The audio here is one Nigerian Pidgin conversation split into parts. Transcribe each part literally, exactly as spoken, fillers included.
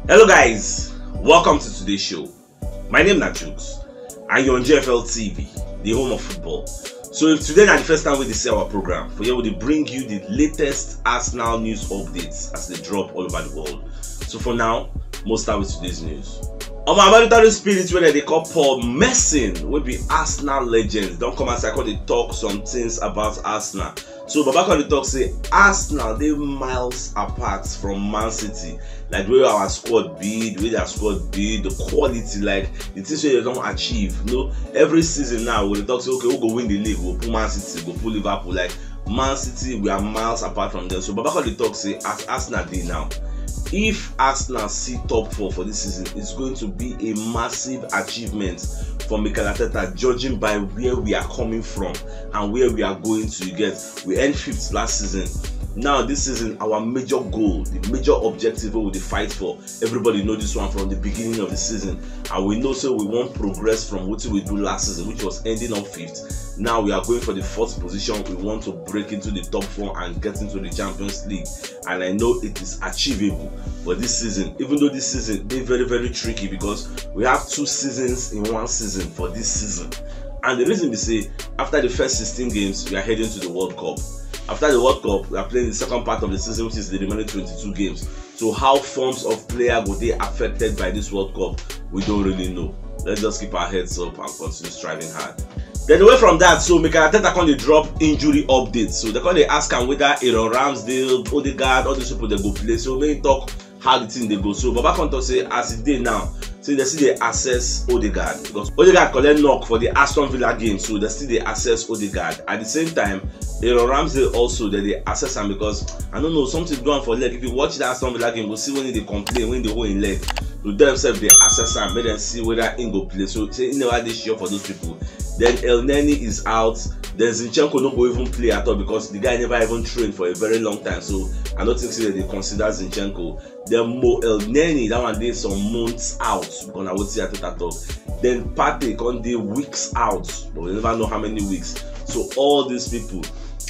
Hello guys, welcome to today's show. My name na Jukes and you're on G F L T V, the home of football. So if today na the first time we dey see our program, for here we dey bring you the latest Arsenal news updates as they drop all over the world. So for now, most start with today's news. Omo, American spirit wey dem dey call Paul Merson, wey be Arsenal legend, don come outside come dey talk some things about Arsenal. So Baba come dey talk say Arsenal dey miles apart from Man City. Like the way our squad be, the way their squad be, the quality, like the things wey dem don achieve. You know, every season now we dey talk say, okay, who go win the league? Go put Man City, go put Liverpool. Like Man City, we are miles apart from them. So Baba come dey talk say as Arsenal dey now, if Arsenal see top four for this season, it's going to be a massive achievement for Mikel Arteta, judging by where we are coming from and where we are going to. You get, we end fifth last season. Now this season, our major goal, the major objective wey we dey fight for, everybody know this one from the beginning of the season, and we know say we wan progress from wetin we do last season, which was ending up fifth. Now we are going for the fourth position. We want to break into the top four and get into the Champions League, and I know it is achievable for this season, even though this season dey very, very tricky because we have two seasons in one season for this season. And the reason be say, after the first sixteen games, we are heading to the World Cup. After the World Cup, we are playing the second part of the season, which is the remaining twenty-two games. So how forms of player go dey affected by this World Cup, we don't really know. Let's just keep our heads up and continue striving hard. Then away from that, so Mikel Arteta come dey drop injury updates. So dem come dey ask am whether Aaron Ramsdale, Odegaard, all these people dem go play. So make him talk how the thing dey go. So Baba come talk say as e dey now, say dem still dey assess Odegaard because Odegaard collect knock for the Aston Villa game, so dem still dey assess Odegaard. At the same time, Aaron Ramsdale also, dem dey assess am because, I don't know, something do am for leg. If you watch that Aston Villa game, you go see when he dey complain, when he dey hold him leg. So dem sef dey assess am, make dem see whether he go play. So say he never dey sure for those people. Then Elneny is out. Then Zinchenko no go even play at all because the guy never even train for a very long time. So I no think say dem dey consider Zinchenko. Then Mo Elneny, that one dey some months out because na wetin Arteta talk. Then Partey come dey weeks out, but we never know how many weeks. So all these people,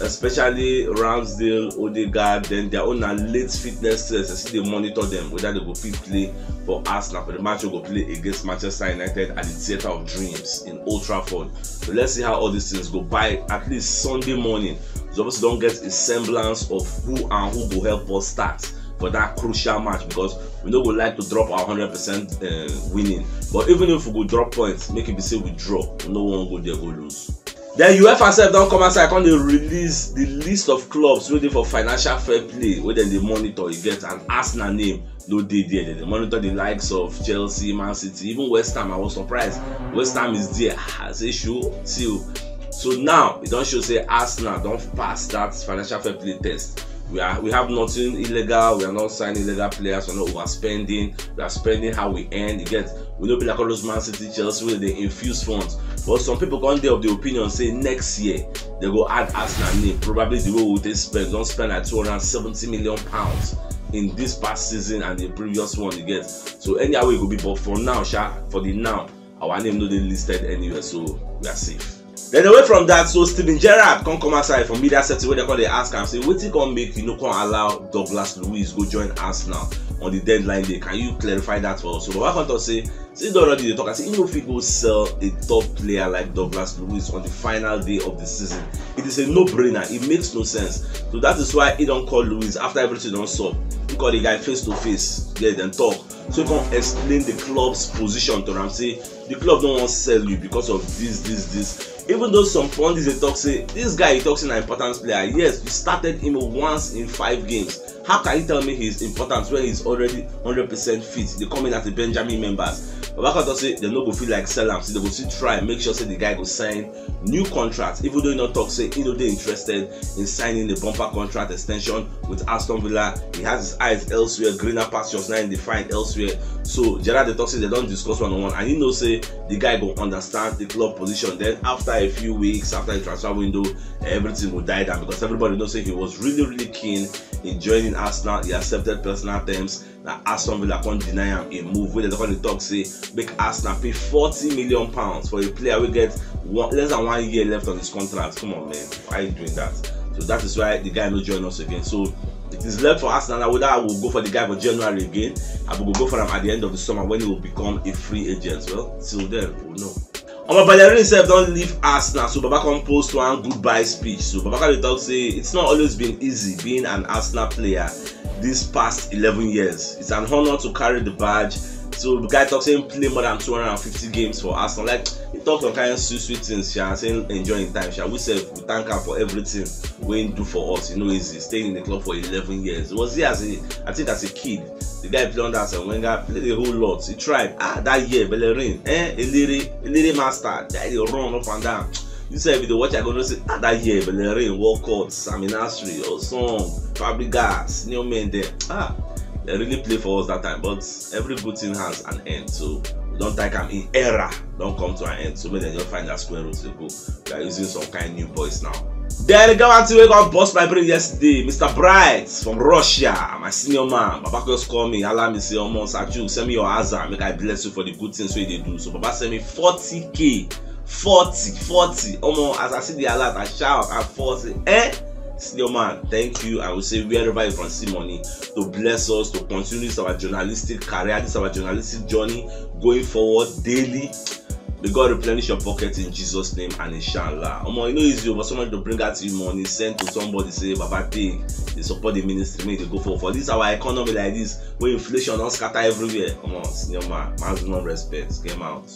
especially Ramsdale, Odegaard, then their own na late fitness test. I still dey monitor them, whether dem go fit play for Arsenal for the match wey go play against Manchester United at the Theatre of Dreams in Old Trafford. So let's see how all these things go by at least Sunday morning. So obviously don get a semblance of who and who go help us start for that crucial match because we no go like to drop our hundred percent uh, winning. But even if we go drop points, make it be say we draw. We no wan go there go lose. Then UEFA sef don come outside come dey release the list of clubs wey dey for financial fair play wey dem dey monitor. You get, and Arsenal name no dey there. Dem dey monitor the likes of Chelsea, Man City, even West Ham. I was surprised West Ham is there. I say, sure, see o. So now e don show say Arsenal don pass that financial fair play test. We are, we have nothing illegal. We are not signing illegal players. We are not overspending. We are spending how we earn. You get, we no be like all those Man City, Chelsea wey dey infuse funds. But some people come dey of the opinion say next year dem go add Arsenal name. Probably the way we take spend, don spend like two hundred and seventy million pounds in this past season and the previous one. You get, so anyhow e go be, but for now sha, for the now, our name no dey listed anywhere, so we are safe. Then away from that, so Steven Gerrard come come outside from media setting wey dem come dey ask am say wetin come make you no come allow Douglas Luiz go join Arsenal on the deadline day. Can you clarify that for us? So Baba come talk say, since don already dey talk, I say he no fit go sell a top player like Douglas Luiz on the final day of the season. It is a no-brainer. It makes no sense. So that is why he don call Luiz after everything don sup. He call the guy face to face, yeah, dem talk. So he come explain the club's position to am, say the club no wan sell you because of this, this, this. Even though some pundits dey talk say this guy, you talk say na important player. Yes, you started him once in five games. How can you tell me he's important when he's already hundred percent fit? They come in as a Benjamin members. Baba come talk say dem no go feel like sell am, so dem go still try make sure say the guy go sign new contract, even though he no talk say he no dey interested in signing a bumper contract extension with Aston Villa. He has his eyes elsewhere, greener pastures now in the find elsewhere. So Gerrard dey talk say dem don discuss one on one, and he know say the guy go understand the club position. Then after a few weeks, after the transfer window, everything go die down because everybody know say he was really, really keen in joining Arsenal. He accepted personal terms. Na Aston Villa come deny am a move wey dem come dey talk say make Arsenal pay forty million pounds for a player wey get one, less than one year left on his contract. Come on, man, why are you doing that? So that is why the guy no join us again. So It is left for Arsenal now whether I will go for the guy for January again. I will go for him at the end of the summer when he will become a free agent. Well, till then, we will know. Omo, Bellerin sef don leave Arsenal, so Baba come post one goodbye speech. So Baba come dey talk say it's not always been easy being an Arsenal player this past eleven years. It's an honor to carry the badge. So the guy talk say him play more than two hundred and fifty games for Arsenal. Like, he talk some kind sweet sweet things, sha, say him enjoy him time, sha. We sef, we thank am for everything wey him do for us. E no easy staying in the club for eleven years. It was there as a, I think as a kid. The guy play under Arsene Wenger, play a whole lot. He tried. Ah, that year, Bellerin, eh, Eliri, Eliri master, that dey run up and down. You sef, if you dey watch, I go know say, ah, that year, Bellerin, Walcott, Sammy Nasri, Oson, Fabregas, Neil Mendes. Ah, they really play for us that time. But every good thing has an end. So we don take am in era, don come to an end. So make dem just find that square root dey go. We are using some kind new boys now. Then the guy wey come burst my brain yesterday, Mister Bright from Russia, my senior man. Baba just call me, holla me say, "Omo, Saju, send me your aza, make I bless you for the good things wey you dey do." So Baba send me forty K, forty, forty. Omo, as I see the alert, I shout, I fall, say, "Eh?" Senior man, thank you. I will say wherever you from see money to bless us, to continue this our journalistic career, this our journalistic journey going forward daily. May God replenish your pocket in Jesus' name and inshallah. Omo, e no easy o, for somebody to bring out to you money, send to somebody, say, "Baba, take, dey support the ministry, make e dey go for." For this our economy like this, wey inflation don scatter everywhere. Omo, senior man, maximum respect, get mouth.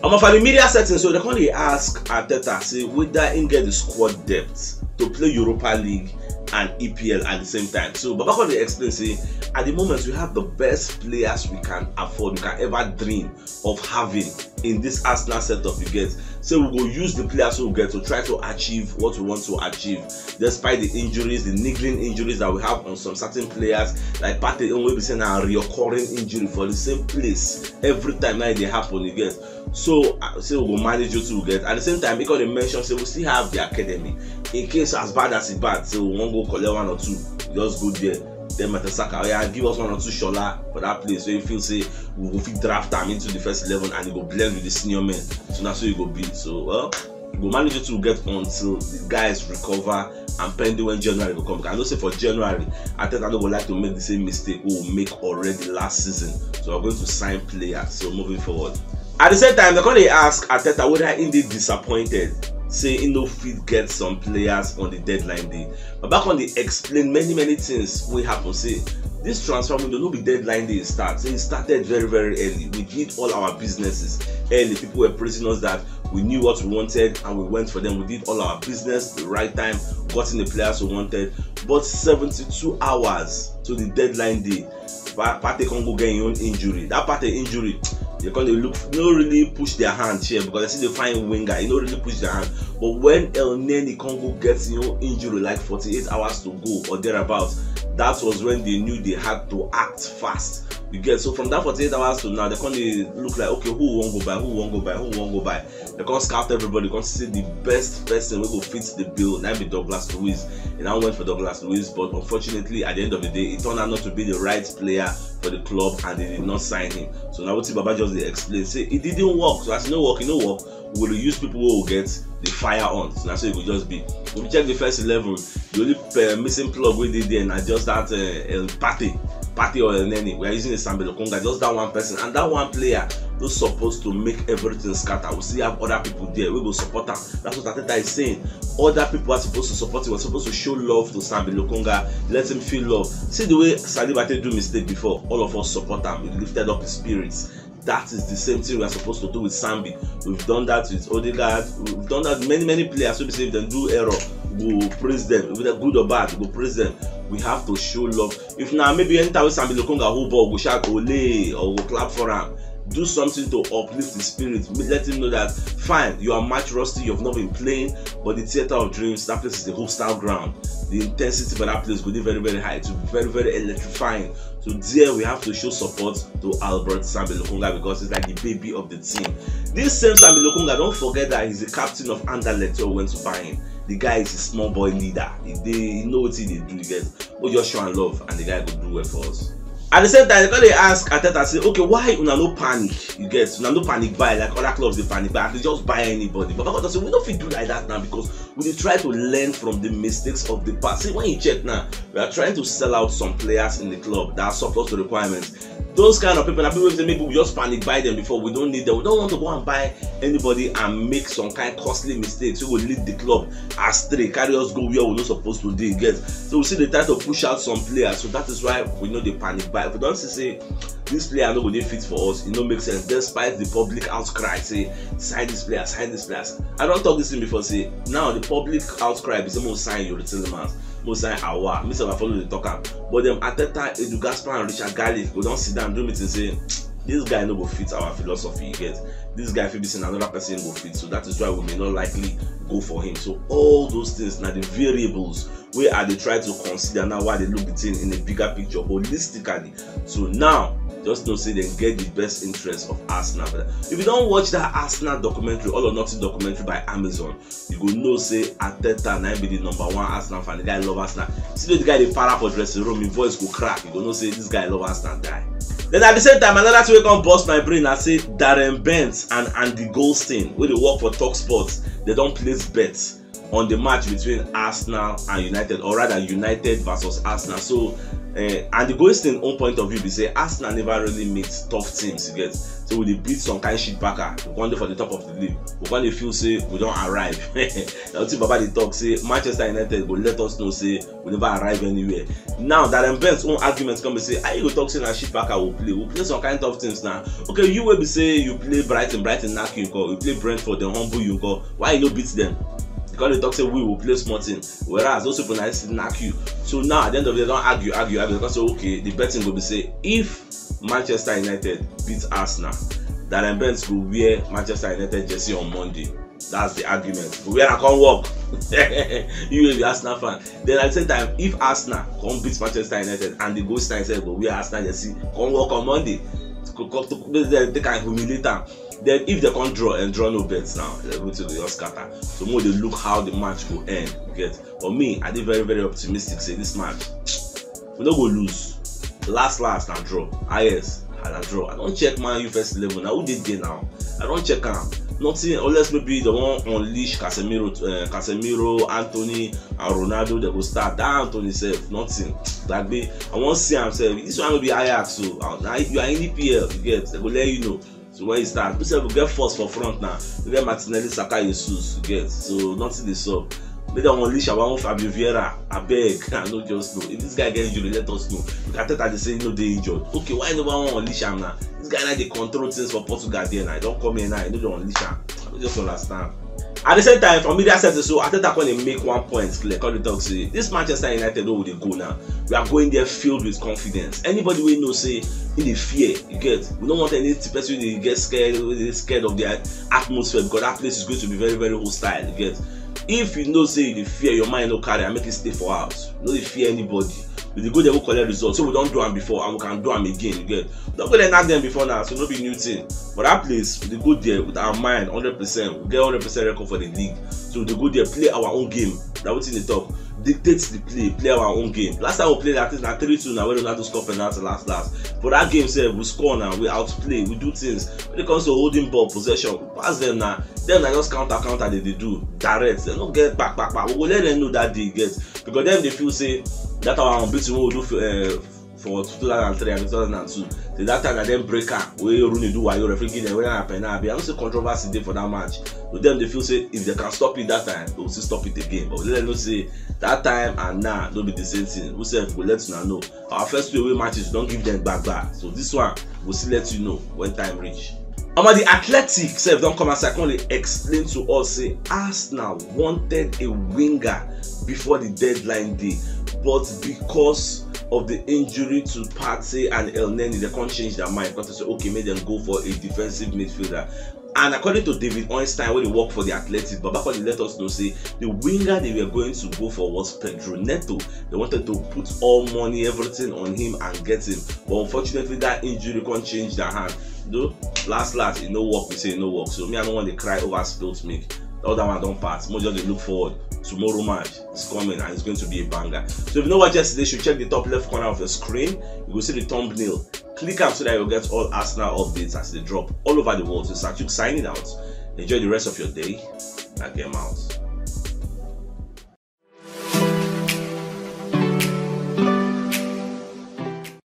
Omo, for the media setting, so they come dey ask Arteta, say, whether him get the squad depth to play Europa League and E P L at the same time. So Baba come dey explain, say, at the moment, we have the best players we can afford, we can ever dream of having in this Arsenal setup you get. So we go use the players we get to try to achieve what we want to achieve, despite the injuries, the niggling injuries that we have on some certain players, like Partey, wey be say na reoccurring injury for the same place every time now e dey happen, you get. So, uh, say we go manage wetin we get. At the same time, he come dey mention say we still have the academy. In case, as bad as e bad, say we wan go collect one or two, we just go there. Then Mertesacker, oya, give us one or two Shola for that place wey you feel say we go fit draft am into the first eleven and e go blend with the senior men. So na so e go be. So, well, we go manage wetin we get until the guys recover and pending when January go come. I know say for January, Arteta no go like to make the same mistake wey we make already last season. So we're going to sign players. So moving forward. At the same time, they come dey ask Arteta whether he dey disappointed, say he no fit get some players on the deadline day. Baba come dey explain many, many things wey happen. Say this transfer window no be deadline day e start. Say e started very, very early. We did all our businesses early. People were praising us that we knew what we wanted and we went for them. We did all our business the right time, got in the players we wanted. But seventy-two hours to the deadline day, Pa-, Partey come go get him own injury. That Partey injury, they come dey look, no really push their hand here because they still dey find winger. E no really push their hand. But when Elneny come go get him own injury, like forty-eight hours to go or thereabouts, that was when they knew they had to act fast. You get, so from that forty-eight hours to now, they come dey look like, okay, who we wan go buy, who we wan go buy, who we wan go buy. They come scout everybody, come see the best person wey go fit the bill, na be Douglas Luiz. And I went for Douglas Luiz, but unfortunately, at the end of the day, it turned out not to be the right player for the club, and they did not sign him. So now wetin Baba just dey explain, say e didn't work. So as e no work, e no work. We go use people wey we get the fire on. So na so e go just be. If you check the first eleven, the only, uh, missing plug wey dey there na just that, uh, El Partey, Partey or Elneny. We are using a Sambi Lokonga, just that one person, and that one player no suppose to make everything scatter. We still have other people there wey go support am. That's what Arteta is saying. Other people are supposed to support him. We're supposed to show love to Sambi Lokonga, let him feel love. See the way Saliba take do mistake before, all of us support am. We lifted up his spirits. That is the same thing we are supposed to do with Sambi. We've done that with Odegaard. We've done that with many, many players. So we say if they do error, we go praise them. If they're good or bad, we go praise them. We have to show love. If now maybe anytime Sambi Lokonga hold ball, we go shout "Ole" or we go clap for him. Do something to uplift his spirit. Let him know that, fine, you are much rusty, you've not been playing, but the Theatre of Dreams, that place is a hostile ground. The intensity for that place go dey very, very high. It's very, very electrifying. So there we have to show support to Albert Sambi Lokonga because he's like the baby of the team. This same Sambi Lokonga, don't forget that he's the captain of Anderlecht wey went to Bayern. The guy is a small boy leader. He dey, he know wetin he dey do, you get. But just show am love and the guy go do well for us. At the same time, they come dey ask Arteta say, okay, why una no panic? You get, una no panic buy like other clubs dey panic buy. They just buy anybody. But Baba say we no fit do like that now because we dey try to learn from the mistakes of the past. See, when you check now, we are trying to sell out some players in the club that are surplus to requirements. Those kind of people, na people wey say maybe we just panic buy them before, we don't need them. We don't want to go and buy anybody and make some kind costly mistakes wey go lead the club astray, carry us go where we no suppose to dey, get. So we still dey try to push out some players. So that is why we no dey panic buy. If we don see say this player no go dey fit for us, e no make sense, despite the public outcry say sign this player, sign this player. I don talk this thing before, say now the public outcry be say make we sign Youri Tielemans, make we sign Aouar. Me sef, I follow dey talk am. But dem Arteta, Edu Gaspar and Richard Garlic go don sit down do meeting say this guy no go fit our philosophy, you get. This guy fit be say na another person go fit, so that is why we may not likely go for him. So all those things na the variables wey I dey try to consider now, why I dey look the thing in a bigger picture, holistically. So now, just know say dem get the best interest of Arsenal. But if you don watch that Arsenal documentary, All or Nothing documentary by Amazon, you go know say Arteta na him be the number one Arsenal fan. The guy love Arsenal. See the guy dey para for dressing room, him voice go crack. You go know say this guy love Arsenal die. Then at the same time, another thing wey come burst my brain na say Darren Bent and Andy Goldstein, wey dey work for Talksport, they don place bets on the match between Arsenal and United, or rather United versus Arsenal. So, uh, and the Goldstein own point of view be say Arsenal never really meet tough teams, you get. So we dey beat some kind shit packer. We come dey for the top of the league. We come dey feel say we don arrive. Na wetin Baba dey talk say Manchester United go let us know say we never arrive anywhere. Now Darren Bent's own argument come be say, how you go talk say na shit packer we play? We play some kind tough teams now. Okay, you wey be say you play Brighton, Brighton knack you, you play Brentford, dem humble you, why you no beat them? Because they talk say we will play small team, whereas those people na still knack you. So now at the end of the day, don argue, argue, argue. Because say, okay, the betting go be say if Manchester United beat Arsenal, Darren Bent go wear Manchester United jersey on Monday. That's the argument. Go wear am come work. You wey be Arsenal fan. Then at the same time, if Arsenal come beat Manchester United, Andy Goldstein sef go wear Arsenal jersey come work on Monday. Go come to make dem take am humiliate am. Then if they come draw and draw no bets now, everything go just scatter. So make we dey look how the match go end. You get? For me, I dey very, very optimistic say this match we no go lose. Last last na draw. Highest na draw. I don check Man U first eleven. Na who dey there now? I don check am. Nothing, unless maybe they wan unleash Casemiro, uh, Casemiro, Antony, and Ronaldo. They go start. That Antony sef, nothing. Gbagbe. I wan see am sef. This one no be Ajax o. Uh, na you are in E P L, you get. They go let you know. So when you start, we sef go get force for front now. We get Martinelli, Saka, Jesus, you get. So nothing dey sup. Make dem unleash our own Fabio Vieira. Abeg, I no just know. If this guy get injury, let us know. Because Arteta dey say he no dey injured. Okay, why you never wan unleash am now? This guy na dey control things for Portugal there now. He don come here now. He no dey unleash am. I no just understand. At the same time, for media setting, so Arteta come dey make one point clear. Come dey talk say this Manchester United wey we dey go now, we are going there filled with confidence. Anybody wey know say he dey fear, you get. We no want any person wey dey get scared, wey dey scared of the atmosphere, because that place is going to be very, very hostile, you get. If you know say you dey fear, your mind no carry am, make you stay for house. No dey fear anybody. We dey go there go collect results. So we don do am before and we can do am again, you get. We don go there knack them before now, so no be new thing. But that place, we dey go there with our mind hundred percent. We get hundred percent record for the league. So we dey go there, play our own game. Na wetin dey talk. Dictate the play, play our own game. Last time we play that thing na three two na, wey Ronaldo score penalty last last. For that game sef, we score now, we outplay, we do things. When it comes to holding ball, possession, we pass them now. Dem na just counter, counter they dey do. Direct. They no get back, back, back. We go let them know that day, get. Because dem dey feel say that our unbeaten wey we do for, uh, for two thousand and three and two thousand and two. Say that time na dem break am. Wey Rooney do wayo, referee give them, whether na penalty, I no say controversy dey for that match. But dem dey feel say if they can stop it that time, they will still stop it again. But we let them know say that time and now no be the same thing. We sef go let una know. Our first two away matches, we don give them gbagba. So this one, we'll still let you know when time reach. Omo, the Athletic sef don come outside, come dey explain to us say Arsenal wanted a winger before the deadline day, but because of the injury to Partey and Elneny, they can't change their mind. Because they say, okay, make them go for a defensive midfielder. And according to David Ornstein, wey dey work for the Athletic, Baba come dey let us know say the winger they were going to go for was Pedro Neto. They wanted to put all money, everything on him and get him. But unfortunately, that injury can't change their hand. Though last last, e no work, we say e no work. So me, I no want to cry over spilt milk. All that one don pass. Mo just dey look forward tomorrow match is coming and it's going to be a banger. So if you no watch yesterday, you should check the top left corner of your screen. You go see the thumbnail. Click am so that you get all Arsenal updates as they drop all over the world. So Sachuk signing out. Enjoy the rest of your day. I am out.